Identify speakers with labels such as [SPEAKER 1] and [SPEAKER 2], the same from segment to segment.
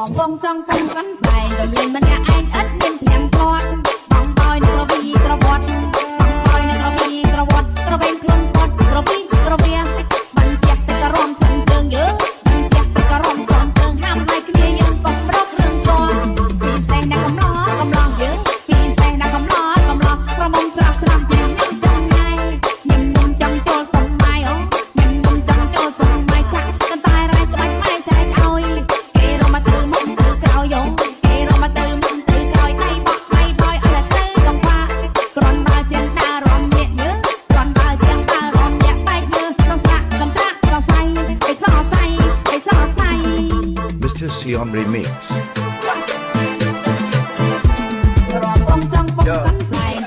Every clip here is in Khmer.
[SPEAKER 1] រំវងចង់ពងកាន់សែងរំលែងម្នាក់ឯងឥតមានព្រាំព្រាត់បងបយនឹងក្រវីក្រវត្តបងបយនឹងក្រវីក្រវត្តក្រវែងខ្លួនគាត់ក្រវីក្រវៀបានជះតែក្រំផ្លឹងជើងយើបានជះតែក្រំចំជើងហាមឲ្យគ្នាយើងកុំរករឿងគាត់ពីសេះណាកំឡកំឡងយើងពីសេះណាកំឡកំឡងក្រមុំស្រស់ស្រស់យ៉ាងញ៉ាំចង់ណៃញ៉ាំញ៉ាំចង់ចូលសម័យអូញ៉ាំញ៉ាំចង់ចូលសម័យចាក់កន្តែរ៉ៃក្បាច់ម៉ែចែកឲ្យគេរមទៅមុខទៅក្រោយយោគេរមទៅមុខទៅក្រោយដៃបក់ដៃបយអត់ទៅកំបាក្រនបើជាងដារំញាក់យើក្រនបើជាងដារំញាក់បែកមើសងសាក់កំត្រាក់សរសៃអីសរសៃអីសរសៃ
[SPEAKER 2] Mr. Sion Remix.
[SPEAKER 1] រំវងចង់ពងកាន់សែង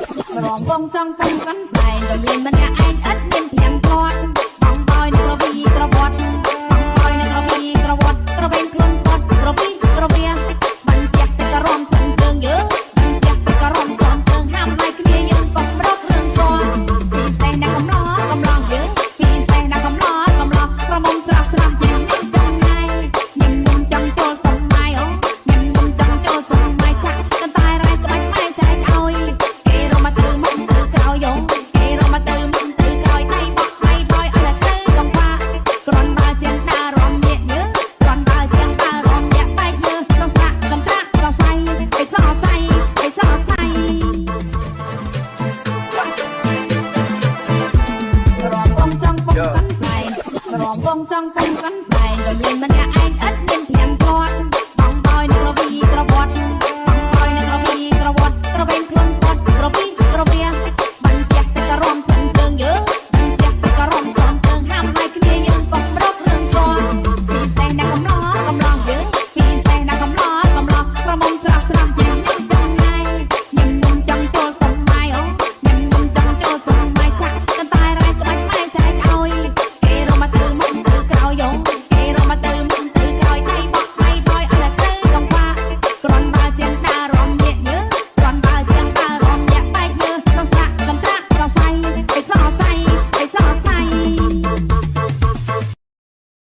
[SPEAKER 1] រំវងចង់ពងកាន់សែងរំលែងម្នាក់ឯងឥតមានព្រាំព្រាត់បងបយនឹងក្រវីក្រវត្តបងបយនឹងក្រវីក្រវត្តក្រវែងខ្លួនគាត់ក្រវីក្រវៀបានជះតែក្រំផ្លឹងជើងយើបានជះតែក្រំចំជើងហាមឲ្យគ្នាយើងកុំរករឿងគាត់ពីសេះណាកំឡកំឡងយើងពីសេះណាកំឡកំឡងក្រមុំស្រស់ស្រស់យ៉ាងញ៉ាំចង់ណៃញ៉ាំញ៉ាំចង់ចូលសម័យអូញ៉ាំញ៉ាំចង់ចូលសម័យចាក់កន្តែរ៉ៃក្បាច់ម៉ែចែកឲ្យគេរមទៅមុខទៅក្រោយយោគេរមទៅមុខទៅក្រោយដៃបក់ដៃបយអត់ទៅកំបាក្រនបើជាងដារំញាក់យើក្រនបើជាងដារំញាក់បែកមើសងសាក់កំត្រាក់សរសៃអីសរសៃអីសរសៃរំវងចង់ពងកាន់សែងរំវងចង់ពងកាន់សែងរំលែងម្នាក់ឯងឥតមានព្រាំព្រាត់